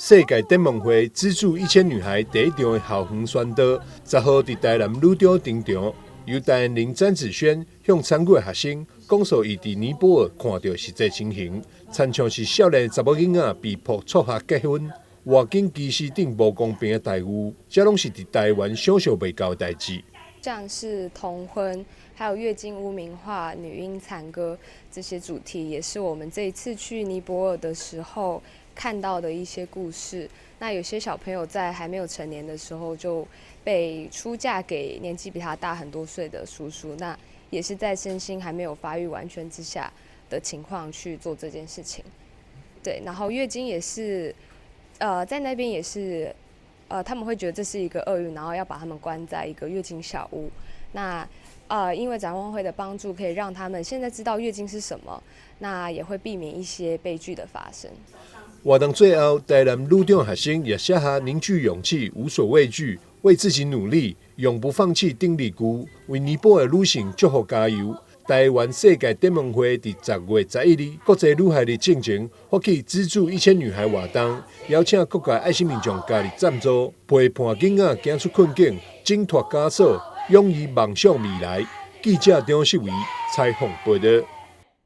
世界展望會資助一千女孩第一場的校園宣導，10號佇台南女中登場，由代言人詹子軒向參與的學生講述伊佇尼泊爾看著實際情形，親像是少年查某囡仔被迫輟學結婚、外景歧視等無公平的待遇，這攏是佇台灣想像袂到的代誌。像是童婚、還有月經污名化、女嬰殘割這些主題，也是我們這一次去尼泊爾的時候看到的一些故事。那有些小朋友在還沒有成年的時候就被出嫁給年紀比他大很多歲的叔叔，那也是在身心還沒有發育完全之下的情況去做這件事情。對，然後月經也是，在那邊也是，他們會覺得這是一個厄運，然後要把他們關在一個月經小屋。那因為展望會的幫助，可以讓他們現在知道月經是什麼，那也會避免一些悲劇的發生。活動最後，台南女中學生也寫下凝聚勇氣、無所畏懼、為自己努力、永不放棄等字句，為尼泊爾女性祝福加油。台灣世界展望會佇10月11日國際女孩日進前發起資助一千女孩活動，邀請各界愛心民眾加入贊助，陪伴囡仔走出困境，掙脫枷鎖，勇於夢想未來。記者張世維採訪報導。